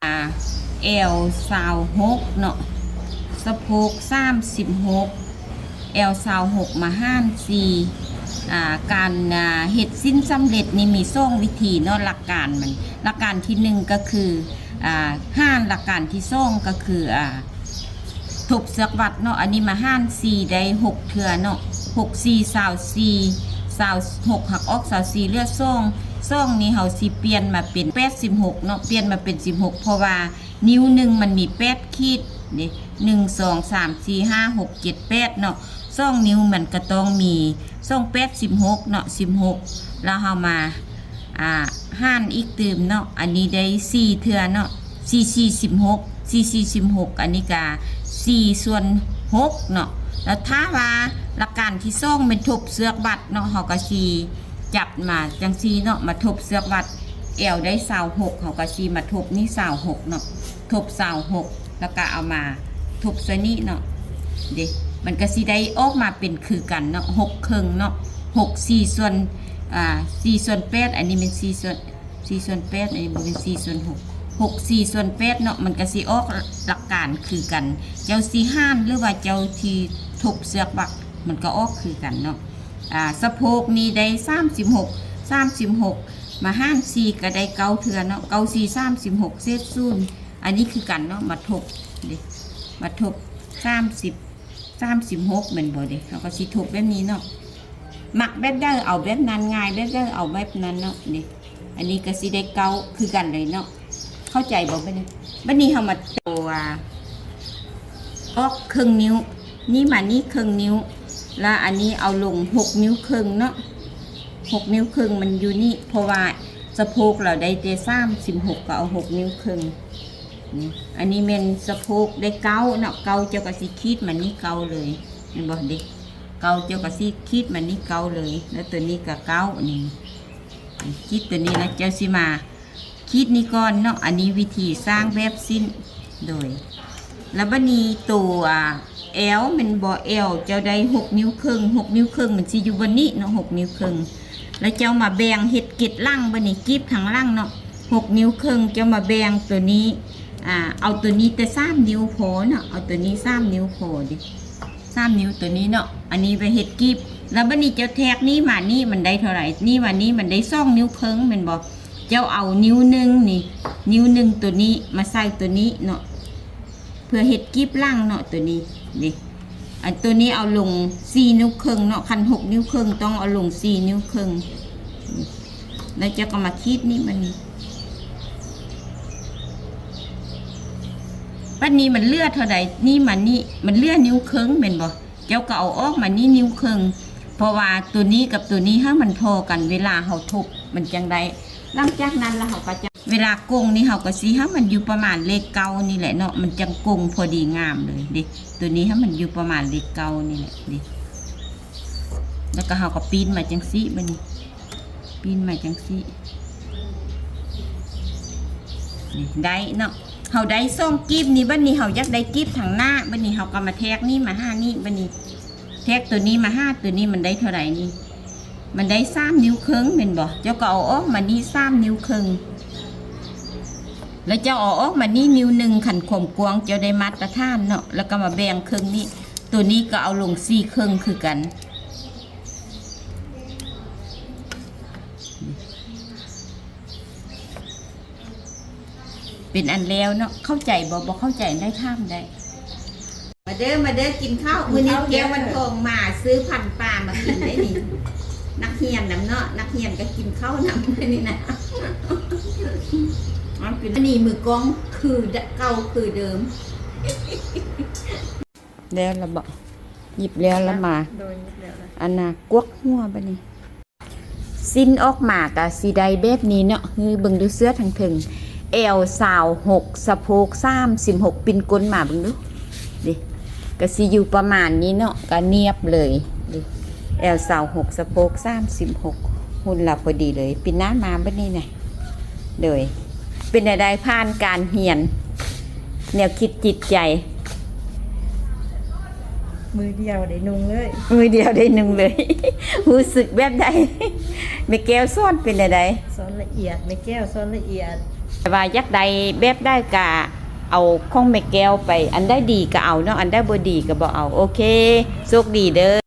ອາ ແອວຊາວຫົກເນາະ ສະໂພກສາມສິບຫົກ ແອວຊາວຫົກມາຫານສີ່ ອາ ການ ອາ ເຮັດສິ້ນສຳເລັດນີ້ມີສອງວິທີເນາະ ຫຼັກການມັນ ຫຼັກການທີໜຶ່ງກໍຄື ອາ ຫານ ຫຼັກການທີສອງກໍຄື ອາ ທົບເຊືອກວັດເນາະ ອັນນີ້ມາຫານສີ່ໄດ້ຫົກເທື່ອເນາະ ຫົກສີ່ຊາວສີ່ ຊາວຫົກຫັກອອກຊາວສີ່ເຫຼືອສອງ ສອງນີ້ເຮົາຊິປ່ຽນມາເປັນແປດສິບຫົກເນາະ ປ່ຽນມາເປັນສິບຫົກ ເພາະວ່າ ນິ້ວໜຶ່ງມັນມີແປດຂີດເດ້ ໜຶ່ງ ສອງ ສາມ ສີ່ ຫ້າ ຫົກ ເຈັດ ແປດເນາະ ສອງນິ້ວມັນກະຕ້ອງມີສອງແປດສິບຫົກເນາະ ສິບຫົກ ແລ້ວເຮົາມາ ອາ ຫານອີກຕື່ມເນາະ ອັນນີ້ໄດ້ສີ່ເທື່ອເນາະ ສີ່ສີ່ສິບຫົກ ສີ່ສີ່ສິບຫົກ ອັນນີ້ກະສີ່ສ່ວນຫົກເນາະ ແລ້ວຖ້າວ່າຫຼັກການທີສອງແມ່ນທົບເຊືອກວັດເນາະ ເຮົາກະຊິ ຈັບມາຈັ່ງຊີ້ເນາະ ມາທົບເຊືອກວັດ ແອວໄດ້ຊາວຫົກ ເຮົາກະຊິມາທົບນີ້ຊາວຫົກເນາະ ທົບຊາວຫົກ ແລ້ວກະເອົາມາທົບໃສ່ນີ້ເນາະ ເດ້ ມັນກະຊິໄດ້ອອກມາເປັນຄືກັນເນາະ ຫົກເຄິ່ງເນາະ ຫົກສີ່ສ່ວນ ອາ ສີ່ສ່ວນແປດ ອັນນີ້ແມ່ນສີ່ສ່ວນ ສີ່ສ່ວນແປດ ອັນນີ້ບໍ່ແມ່ນສີ່ສ່ວນຫົກ ຫົກສີ່ສ່ວນແປດເນາະ ມັນກະຊິອອກຫຼັກການຄືກັນ ເຈົ້າຊິຫານ ຫຼືວ່າເຈົ້າທີ່ທົບເຊືອກວັດ ມັນກະອອກຄືກັນເນາະ. ອາ ສະໂພກນີ້ໄດ້ສາມສິບຫົກ ສາມສິບຫົກມາຫານສີ່ກະໄດ້ເກົ້າເທື່ອເນາະ ເກົ້າສີ່ສາມສິບຫົກເສດສູນ ອັນນີ້ຄືກັນເນາະ ມາທົບເດ້ ມາທົບສາມສິບ ສາມສິບຫົກແມ່ນບໍ່ເດ້ ເຮົາກະຊິທົບແບບນີ້ເນາະ ມັກແບບໃດເອົາແບບນັ້ນ ງ່າຍແບບໃດເອົາແບບນັ້ນເນາະ ເດ້ ອັນນີ້ກະຊິໄດ້ເກົ້າຄືກັນເລີຍເນາະ ເຂົ້າໃຈບໍ່ບັດນີ້ ບັດນີ້ເຮົາມາໂຕ ອາ ອອກເຄິ່ງນິ້ວ ນີ້ມານີ້ເຄິ່ງນິ້ວ ລະອັນນີ້ເອົາລົງຫົກນິ້ວເຄິ່ງເນາະ ຫົກນິ້ວເຄິ່ງມັນຢູ່ນີ້ ເພາະວ່າສະໂພກລາວໄດ້ແຕ່ສາມສິບຫົກ ກະເອົາຫົກນິ້ວເຄິ່ງ ນີ້ ອັນນີ້ແມ່ນສະໂພກໄດ້ເກົ້າເນາະ ເກົ້າ ເຈົ້າກະຊິຂີດມານີ້ເກົ້າເລີຍ ແມ່ນບໍ່ເດ້ ເກົ້າ ເຈົ້າກະຊິຂີດມານີ້ເກົ້າເລີຍ ແລ້ວໂຕນີ້ກະເກົ້າ ນີ້ ຂີດໂຕນີ້ ແລ້ວເຈົ້າຊິມາ ຂີດນີ້ກ່ອນເນາະ ອັນນີ້ວິທີສ້າງແບບສິ້ນ ໂດຍ ແລ້ວບັດນີ້ໂຕ ອາ ແອວແມ່ນບໍ່ ແອວເຈົ້າໄດ້ຫົກນິ້ວເຄິ່ງ ຫົກນິ້ວເຄິ່ງມັນຊິຢູ່ບ່ອນນີ້ເນາະ ຫົກນິ້ວເຄິ່ງ ແລ້ວເຈົ້າມາແບ່ງເຮັດເກັດຫຼັງ ບັດນີ້ກີບທາງຫຼັງເນາະ ຫົກນິ້ວເຄິ່ງ ເຈົ້າມາແບ່ງໂຕນີ້ ອາ ເອົາໂຕນີ້ແຕ່ສາມນິ້ວພໍເນາະ ເອົາໂຕນີ້ສາມນິ້ວພໍເດ້ ສາມນິ້ວໂຕນີ້ເນາະ ອັນນີ້ໄປເຮັດກີບ ແລ້ວບັດນີ້ເຈົ້າແທກນີ້ມານີ້ມັນໄດ້ເທົ່າໃດ ນີ້ມານີ້ມັນໄດ້ສອງນິ້ວເຄິ່ງແມ່ນບໍ່ ເຈົ້າເອົານິ້ວໜຶ່ງນີ້ ນິ້ວໜຶ່ງໂຕນີ້ມາໃສ່ໂຕນີ້ເນາະ ເພື່ອເຮັດກີບຫຼັງເນາະ ໂຕນີ້ ນີ້ ອັນໂຕນີ້ເອົາລົງສີ່ນິ້ວເຄິ່ງເນາະ ຄັນຫົກນິ້ວເຄິ່ງຕ້ອງເອົາລົງສີ່ນິ້ວເຄິ່ງ ນີ້ ແລ້ວເຈົ້າກະມາຂີດນີ້ມານີ້ ບັດນີ້ມັນເຫຼືອເທົ່າໃດ ນີ້ມານີ້ ມັນເຫຼືອນິ້ວເຄິ່ງແມ່ນບໍ່ ເຈົ້າກະເອົາອອກມານີ້ນິ້ວເຄິ່ງ ເພາະວ່າໂຕນີ້ກັບໂຕນີ້ໃຫ້ມັນທໍ່ກັນ ເວລາເຮົາທົບມັນຈັ່ງໄດ້ ຫຼັງຈາກນັ້ນລະເຮົາກະຈະ ເວລາກົງນີ້ເຮົາກະຊິໃຫ້ມັນຢູ່ປະມານເລກເກົ້ານີ້ແຫຼະເນາະ ມັນຈັ່ງກົງພໍດີງາມເລີຍເດ້ ໂຕນີ້ໃຫ້ມັນຢູ່ປະມານເລກເກົ້ານີ້ແຫຼະເດ້ ແລ້ວກະເຮົາກະປີ້ນມາຈັ່ງຊີ້ ບັດນີ້ປີ້ນມາຈັ່ງຊີ້ ນີ້ ໄດ້ເນາະ ເຮົາໄດ້ສອງກີບນີ້ ບັດນີ້ເຮົາຢາກໄດ້ກີບທາງໜ້າ ບັດນີ້ເຮົາກະມາແທກນີ້ມາຫານີ້ ບັດນີ້ ແທກໂຕນີ້ມາຫາໂຕນີ້ ມັນໄດ້ເທົ່າໃດນີ້ ມັນໄດ້ສາມນິ້ວເຄິ່ງແມ່ນບໍ່ ເຈົ້າກະເອົາອອກມານີ້ສາມນິ້ວເຄິ່ງ ແລ້ວເຈົ້າເອົາອອກມານີ້ນິ້ວໜຶ່ງ ຄັນຄວາມກວ້າງເຈົ້າໄດ້ມາດຕະຖານເນາະ ແລ້ວກະມາແບ່ງເຄິ່ງນີ້ ໂຕນີ້ກະເອົາລົງສີ່ເຄິ່ງຄືກັນ ເປັນອັນແລ້ວເນາະ ເຂົ້າໃຈບໍ່ ບໍ່ເຂົ້າໃຈໄດ້ຖາມໄດ້ ມາເດີ ມາເດີ ກິນເຂົ້າ ມື້ນີ້ແກ້ວວັນທອງມາຊື້ພັນປາມາກິນໄດ້ນີ້ ນັກຮຽນນຳເນາະ ນັກຮຽນກະກິນເຂົ້ານຳມື້ນີ້ນະ ອັນນີ້ມືກ້ອງຄືເກົ່າຄືເດີມ ແລ້ວລະບໍ ຫຍິບແລ້ວລະມາ ໂດຍ ຫຍິບແລ້ວລະ ອັນນະ ກວກຫົວບັດນີ້ ສິ້ນອອກມາກະຊິໄດ້ແບບນີ້ເນາະ ເບິ່ງດູເສື້ອທາງເທິງ ແອວຊາວຫົກ ສະໂພກສາມສິບຫົກ ປິ່ນກົ້ນມາເບິ່ງດູ ເດ້ ກະຊິຢູ່ປະມານນີ້ເນາະ ກະນຽບເລີຍ ເດ້ ແອວຊາວຫົກ ສະໂພກສາມສິບຫົກ ຫຸ່ນລາວພໍດີເລີຍ ປິ່ນໜ້າມາບັດນີ້ນະ ໂດຍ ເປັນແນວໃດ ຜ່ານການຮຽນ ແນວຄິດຈິດໃຈ ມື້ດຽວໄດ້ນຸ່ງເລີຍ ມື້ດຽວໄດ້ນຸ່ງເລີຍ ຮູ້ສຶກແບບໃດ ແມ່ແກ້ວສອນເປັນແນວໃດ ສອນລະອຽດ ແມ່ແກ້ວສອນລະອຽດ ແຕ່ວ່າຢາກໄດ້ແບບໃດກະເອົາຂອງແມ່ແກ້ວໄປ ອັນໃດດີກະເອົາເນາະ ອັນໃດບໍ່ດີກະບໍ່ເອົາ. ໂອເຄ ໂຊກດີເດີ.